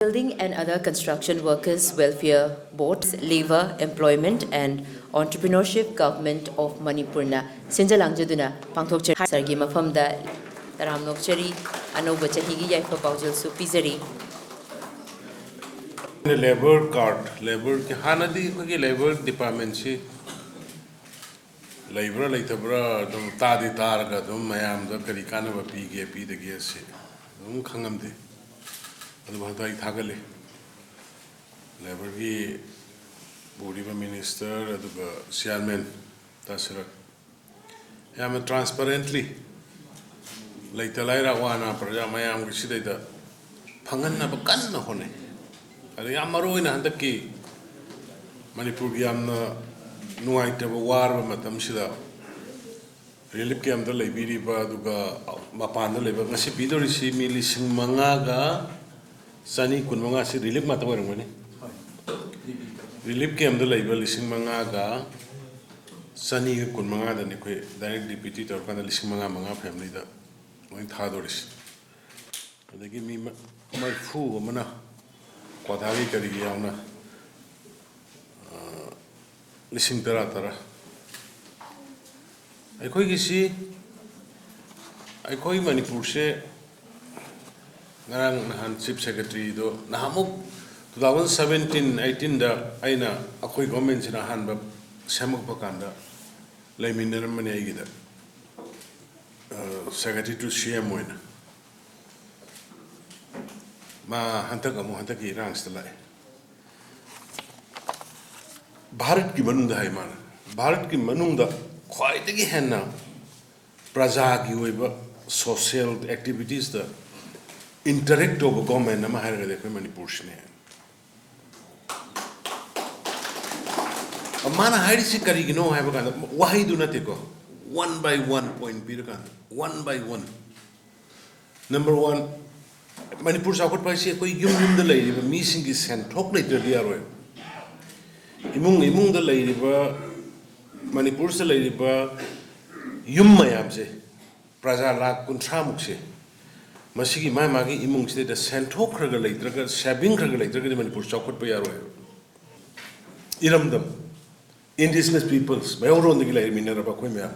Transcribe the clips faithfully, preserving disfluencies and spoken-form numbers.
Building and Other Construction Workers Welfare Boards, Labour, Employment and Entrepreneurship, Government of Manipurꯅ ꯁꯤꯟꯖ ꯂꯥꯡꯖꯗꯨꯅ ꯄꯥꯡꯊꯣꯛꯆꯔꯤ꯫ ꯁꯔꯒꯤ ꯃꯐꯝꯗ ꯇꯔꯥꯝꯅ ꯑꯣꯛꯆꯔꯤ꯫ ꯑꯅꯧꯕ ꯆꯍꯤꯒꯤ ꯌꯥꯏꯐ ꯄꯥꯎꯖꯦꯜꯁꯨ ꯄꯤꯖꯔꯤ꯫ ꯂꯦꯕꯔ ꯀꯥꯔꯗ, ꯂꯦꯕꯔꯒꯤ, ꯍꯥꯟꯅꯗꯤ ꯑꯩꯈꯣꯏꯒꯤ ꯂꯦꯕꯔ ꯗꯤꯄꯥꯔꯠꯃꯦꯟꯁꯤ ꯂꯩꯕ꯭ꯔꯥ ꯂꯩꯇꯕ꯭ꯔꯥ ꯑꯗꯨꯝ ꯇꯥꯗꯤ ꯇꯥꯔꯒ ꯑꯗꯨꯝ ꯃꯌꯥꯝꯗ ꯀꯔꯤ ꯀꯥꯟꯅꯕ ꯄꯤꯒꯦ ꯄꯤꯗꯒꯦ ꯑꯁꯤ ꯑꯗꯨꯝ ꯈꯪꯉꯝꯗꯦ꯫ ꯑꯗꯨꯕꯨ ꯍꯟꯗꯛ ꯑꯩ ꯊꯥꯒꯠꯂꯤ, ꯂꯦꯕꯔꯒꯤ ꯄꯨꯔꯤꯕ ꯃꯤꯅꯤꯁꯇꯔ ꯑꯗꯨꯒ ꯆꯤꯌꯥꯔꯃꯦꯟ ꯇꯥꯁꯤꯔꯛ ꯌꯥꯝꯅ ꯇ꯭ꯔꯥꯟꯁꯄꯔꯦꯟꯠꯂꯤ ꯂꯩꯇ ꯂꯥꯏꯔ ꯑꯋꯥ ꯑꯅꯥ ꯄ꯭ꯔꯖꯥ ꯃꯌꯥꯝꯒꯤ ꯁꯤꯗꯩꯗ ꯐꯪꯍꯟꯅꯕ ꯀꯟꯅ ꯍꯣꯠꯅꯩ꯫ ꯑꯗ ꯌꯥꯝ ꯃꯔꯨ ꯑꯣꯏꯅ ꯍꯟꯗꯛꯀꯤ ꯃꯅꯤꯄꯨꯔꯒꯤ ꯌꯥꯝꯅ ꯅꯨꯡꯉꯥꯏꯇꯕ ꯋꯥꯔꯕ ꯃꯇꯝꯁꯤꯗ ꯔꯤꯂꯤꯐ ꯀꯦꯝꯞꯇ ꯂꯩꯕꯤꯔꯤꯕ ꯑꯗꯨꯒ ꯃꯄꯥꯟꯗ ꯂꯩꯕ, ꯉꯁꯤ ꯄꯤꯗꯧꯔꯤꯁꯤ ꯃꯤ ꯂꯤꯁꯤꯡ ꯃꯉꯥꯒ ꯆꯅꯤ ꯀꯨꯟ ꯃꯉꯥꯁꯤ ꯔꯤꯂꯤꯐ ꯉꯥꯛꯇ ꯑꯣꯏꯔꯝꯒꯅꯤ꯫ ꯔꯤꯂꯤꯐ ꯀꯦꯝꯞꯇ ꯂꯩꯕ ꯂꯤꯁꯤꯡ ꯃꯉꯥꯒ ꯆꯅꯤꯒ ꯀꯨꯟ ꯃꯉꯥꯗꯅꯤ ꯑꯩꯈꯣꯏ ꯗꯥꯏꯔꯦꯛ ꯗꯤ ꯕꯤ ꯇꯤ ꯇꯧꯔꯀꯥꯟꯗ ꯂꯤꯁꯤꯡ ꯃꯉꯥ ꯃꯉꯥ ꯐꯦꯃꯤꯂꯤꯗ ꯂꯣꯏ ꯊꯥꯗꯣꯔꯤꯁꯤ꯫ ꯑꯗꯒꯤ ꯃꯤ ꯃ-, ꯃꯔꯤꯐꯨ ꯑꯃꯅ ꯀ꯭ꯋꯥꯊꯥꯒꯤ ꯀꯔꯤꯒꯤ ꯌꯥꯎꯅ, ꯑ, ꯂꯤꯁꯤꯡ ꯇꯔꯥ ꯇꯔꯥ꯫ ꯑꯩꯈꯣꯏꯒꯤꯁꯤ, ꯑꯩꯈꯣꯏ ꯃꯅꯤꯄꯨꯔꯁꯦ ꯉꯔꯥꯡ ꯅꯍꯥꯟ ꯆꯤꯐ ꯁꯦꯀ꯭ꯔꯦꯇꯔꯤꯗꯣ ꯅꯍꯥꯟꯃꯨꯛ two thousand seventeen eighteenꯗ ꯑꯩꯅ ꯑꯩꯈꯣꯏ ꯒꯣꯔꯃꯦꯟꯁꯤꯅ ꯑꯍꯥꯟꯕ ꯁꯦꯝꯃꯛꯄ ꯀꯥꯟꯗ ꯂꯩꯃꯤꯟꯅꯔꯝꯕꯅꯤ ꯑꯩꯒꯤꯗ, ꯑ, ꯁꯦꯀ꯭ꯔꯦꯇꯔꯤ ꯇꯨ ꯁꯤ ꯑꯦꯝ ꯑꯣꯏꯅ꯫ ꯃꯥ ꯍꯟꯗꯛ ꯑꯃꯨꯛ ꯍꯟꯗꯛꯀꯤ ꯏꯔꯥꯡꯁꯤꯗ ꯂꯥꯛꯑꯦ꯫ ꯚꯥꯔꯠꯀꯤ ꯃꯅꯨꯡꯗ ꯍꯥꯏ ꯃꯥꯅ, ꯚꯥꯔꯠꯀꯤ ꯃꯅꯨꯡꯗ ꯈ꯭ꯋꯥꯏꯗꯒꯤ ꯍꯦꯟꯅ ꯄ꯭ꯔꯖꯥꯒꯤ ꯑꯣꯏꯕ ꯁꯣꯁꯤꯌꯦꯜ ꯑꯦꯛꯇꯤꯚꯤꯇꯤꯁꯇ ꯏꯟꯇꯔꯦꯛ ꯇꯧꯕ ꯒꯣꯔꯃꯦꯟ ꯑꯃ ꯍꯥꯏꯔꯒꯗꯤ ꯑꯩꯈꯣꯏ ꯃꯅꯤꯄꯨꯔꯁꯤꯅꯦ꯫ ꯃꯥꯅ ꯍꯥꯏꯔꯤꯁꯤ ꯀꯔꯤꯒꯤꯅꯣ ꯍꯥꯏꯕ ꯀꯥꯟꯗ, ꯋꯥꯍꯩꯗꯨ ꯅꯠꯇꯦꯀꯣ, one by one point ꯄꯤꯔꯀꯥꯟꯗ, one by one꯫ Number one, Manipur ꯆꯥꯎꯈꯠꯄ ꯍꯥꯏꯁꯤ ꯑꯩꯈꯣꯏ ꯌꯨꯝ ꯌꯨꯝꯗ ꯂꯩꯔꯤꯕ ꯃꯤꯁꯤꯡꯒꯤ ꯁꯦꯟꯊꯣꯛ ꯂꯩꯇ꯭ꯔꯗꯤ ꯌꯥꯔꯣꯏ꯫ ꯏꯃꯨꯡ ꯏꯃꯨꯡꯗ ꯂꯩꯔꯤꯕ, ꯃꯅꯤꯄꯨꯔꯁꯤꯗ ꯂꯩꯔꯤꯕ ꯌꯨꯝ ꯃꯌꯥꯝꯁꯦ, ꯄ꯭ꯔꯖꯥ ꯂꯥꯈ ꯀꯨꯟꯊ꯭ꯔꯥꯃꯨꯛꯁꯦ ꯃꯁꯤꯒꯤ ꯃꯥ ꯃꯥꯒꯤ ꯏꯃꯨꯡꯁꯤꯗ ꯁꯦꯟꯊꯣꯛ ꯈꯔꯒ ꯂꯩꯇ꯭ꯔꯒ, ꯁꯦꯚꯤꯡ ꯈꯔꯒ ꯂꯩꯇ꯭ꯔꯒꯗꯤ ꯃꯅꯤꯄꯨꯔ ꯆꯥꯎꯈꯠꯄ ꯌꯥꯔꯣꯏ꯫ ꯏꯔꯝꯗꯝ, indigenous peoples, ꯃꯩꯍꯧꯔꯣꯟꯗꯒꯤ ꯂꯩꯃꯤꯟꯅꯔꯕ ꯑꯩꯈꯣꯏ ꯃꯌꯥꯝ꯫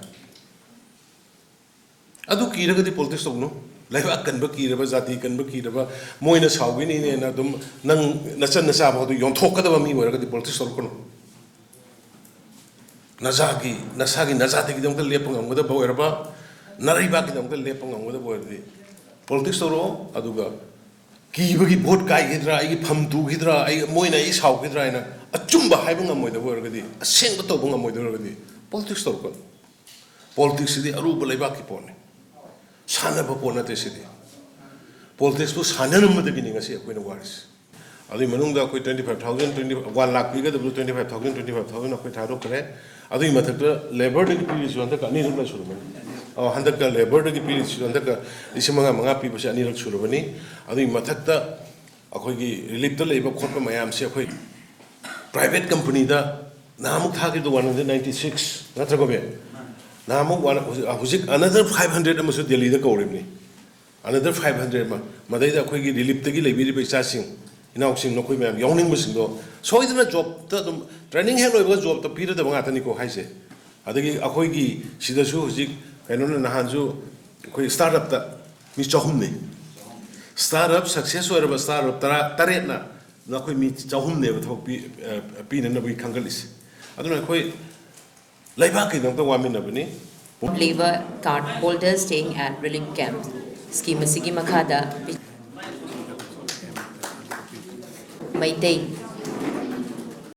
ꯑꯗꯨ ꯀꯤꯔꯒꯗꯤ ꯄꯣꯂꯤꯇꯤꯛꯁ ꯇꯧꯒꯅꯨ꯫ ꯂꯩꯕꯥꯛ ꯀꯟꯕ ꯀꯤꯔꯕ, ꯖꯥꯇꯤ ꯀꯟꯕ ꯀꯤꯔꯕ, ꯃꯣꯏꯅ ꯁꯥꯎꯈꯤꯅꯤꯅꯦꯅ ꯑꯗꯨꯝ ꯅꯪ ꯅꯆꯟ ꯅꯆꯥ ꯐꯥꯎꯗ ꯌꯣꯟꯊꯣꯛꯀꯗꯕ ꯃꯤ ꯑꯣꯏꯔꯒꯗꯤ ꯄꯣꯂꯤꯇꯤꯛꯁ ꯇꯧꯔꯛꯀꯅꯨ꯫ ꯅꯖꯥꯒꯤ, ꯅꯁꯥꯒꯤ ꯅꯖꯥꯇꯤꯒꯤꯗꯃꯛꯇ ꯂꯦꯞꯄ ꯉꯝꯒꯗꯕ ꯑꯣꯏꯔꯕ, ꯅꯔꯩꯕꯥꯛꯀꯤꯗꯃꯛꯇ ꯂꯦꯞꯄ ꯉꯝꯒꯗꯕ ꯑꯣꯏꯔꯗꯤ ꯄꯣꯂꯤꯇꯤꯛꯁ ꯇꯧꯔꯛꯑꯣ꯫ ꯑꯗꯨꯒ ꯀꯤꯕꯒꯤ ꯚꯣꯠ ꯀꯥꯏꯈꯤꯗ꯭ꯔꯥ, ꯑꯩꯒꯤ ꯐꯝ ꯇꯨꯈꯤꯗ꯭ꯔꯥ, ꯑꯩ, ꯃꯣꯏꯅ ꯑꯩ ꯁꯥꯎꯈꯤꯗ꯭ꯔꯥ ꯍꯥꯏꯅ ꯑꯆꯨꯝꯕ ꯍꯥꯏꯕ ꯉꯝꯃꯣꯏꯗꯕ ꯑꯣꯏꯔꯒꯗꯤ, ꯑꯁꯦꯡꯕ ꯇꯧꯕ ꯉꯝꯃꯣꯏꯗꯕ ꯑꯣꯏꯔꯒꯗꯤ ꯄꯣꯂꯤꯇꯤꯛꯁ ꯇꯧꯔꯛꯀꯅꯨ꯫ ꯄꯣꯂꯤꯇꯤꯛꯁꯁꯤꯗꯤ ꯑꯔꯨꯕ ꯂꯩꯕꯥꯛꯀꯤ ꯄꯣꯠꯅꯤ, ꯁꯥꯟꯅꯕ ꯄꯣꯠ ꯅꯠꯇꯦ ꯁꯤꯗꯤ꯫ ꯄꯣꯂꯤꯇꯤꯛꯁꯄꯨ ꯁꯥꯟꯅꯔꯝꯕꯗꯒꯤꯅꯤ ꯉꯁꯤ ꯑꯩꯈꯣꯏꯅ ꯋꯥꯔꯤꯁꯤ꯫ ꯑꯗꯨꯒꯤ ꯃꯅꯨꯡꯗ ꯑꯩꯈꯣꯏ twenty five thousand, twenty, one lakh ꯄꯤꯒꯗꯕꯗꯨ twenty five thousand, twenty five thousand ꯑꯩꯈꯣꯏ ꯊꯥꯗꯣꯛꯈ꯭ꯔꯦ꯫ ꯑꯗꯨꯒꯤ ꯃꯊꯛꯇ ꯂꯦꯕꯔꯗꯒꯤ ꯄꯤꯔꯤꯁꯤꯁꯨ ꯍꯟꯗꯛꯀ ꯑꯅꯤꯔꯛ ꯁꯨꯔꯝꯃꯅꯤ꯫ ꯑꯣ, ꯍꯟꯗꯛꯀ ꯂꯦꯕꯔꯗꯒꯤ ꯄꯤꯔꯤꯁꯤꯁꯨ ꯍꯟꯗꯛꯀ ꯂꯤꯁꯤꯡ ꯃꯉꯥ ꯃꯉꯥ ꯄꯤꯕꯁꯦ ꯑꯅꯤꯔꯛ ꯁꯨꯔꯕꯅꯤ꯫ ꯑꯗꯨꯒꯤ ꯃꯊꯛꯇ ꯑꯩꯈꯣꯏꯒꯤ ꯔꯤꯂꯤꯞꯇ ꯂꯩꯕ ꯈꯣꯠꯄ ꯃꯌꯥꯝꯁꯦ ꯑꯩꯈꯣꯏ ꯄ꯭ꯔꯥꯏꯚꯦꯠ ꯀꯝꯄꯅꯤꯗ ꯅꯍꯥꯟꯃꯨꯛ ꯊꯥꯈꯤꯕꯗꯣ one hundred ninety six ꯅꯠꯇ꯭ꯔꯀꯣ ꯃꯦꯝ? ꯅꯍꯥꯟꯃꯨꯛ one, ꯍꯧꯖꯤꯛ, ꯍꯧꯖꯤꯛ another five hundred ꯑꯃꯁꯨ ꯗꯦꯜꯂꯤꯗ ꯀꯧꯔꯤꯕꯅꯤ꯫ Another five hundred ꯑꯃ, ꯃꯗꯩꯗ ꯑꯩꯈꯣꯏꯒꯤ ꯔꯤꯂꯤꯞꯇꯒꯤ ꯂꯩꯕꯤꯔꯤꯕ ꯏꯆꯥꯁꯤꯡ, ꯏꯅꯥꯎꯁꯤꯡ, ꯅꯈꯣꯏ ꯃꯌꯥꯝ ꯌꯥꯎꯅꯤꯡꯕꯁꯤꯡꯗꯣ ꯁꯣꯏꯗꯅ ꯖꯣꯕꯇ ꯑꯗꯨꯝ, ꯇ꯭ꯔꯦꯅꯤꯡ ꯍꯦꯛ ꯂꯣꯏꯕꯒ ꯖꯣꯕꯇ ꯄꯤꯔꯗꯕ ꯉꯥꯛꯇꯅꯤꯀꯣ ꯍꯥꯏꯁꯦ꯫ ꯑꯗꯒꯤ ꯑꯩꯈꯣꯏꯒꯤ ꯁꯤꯗꯁꯨ ꯍꯧꯖꯤꯛ ꯀꯩꯅꯣꯅ ꯅꯍꯥꯟꯁꯨ ꯑꯩꯈꯣꯏ ꯁ꯭ꯇꯥꯔꯠ ꯑꯞꯇ ꯃꯤ ꯆꯍꯨꯝꯅꯤ꯫ ꯁ꯭ꯇꯥꯔꯠ ꯑꯞ ꯁꯛꯁꯦꯁ ꯑꯣꯏꯔꯕ ꯁ꯭ꯇꯥꯔꯠ ꯑꯞ ꯇꯔꯥ ꯇꯔꯦꯠꯅ ꯅꯈꯣꯏ ꯃꯤ ꯆꯍꯨꯝꯅꯦꯕ ꯊꯕꯛ ꯄꯤ-, ꯑ, ꯄꯤꯅꯅꯕꯒꯤ ꯈꯟꯒꯠꯂꯤꯁꯦ꯫ ꯑꯗꯨꯅ ꯑꯩꯈꯣꯏ ꯂꯩꯕꯥꯛꯀꯤꯗꯃꯛꯇ ꯋꯥꯃꯤꯟꯅꯕꯅꯤ꯫ Labour card holders staying at relief camp scheme ꯑꯁꯤꯒꯤ ꯃꯈꯥꯗ ꯃꯩꯇꯩ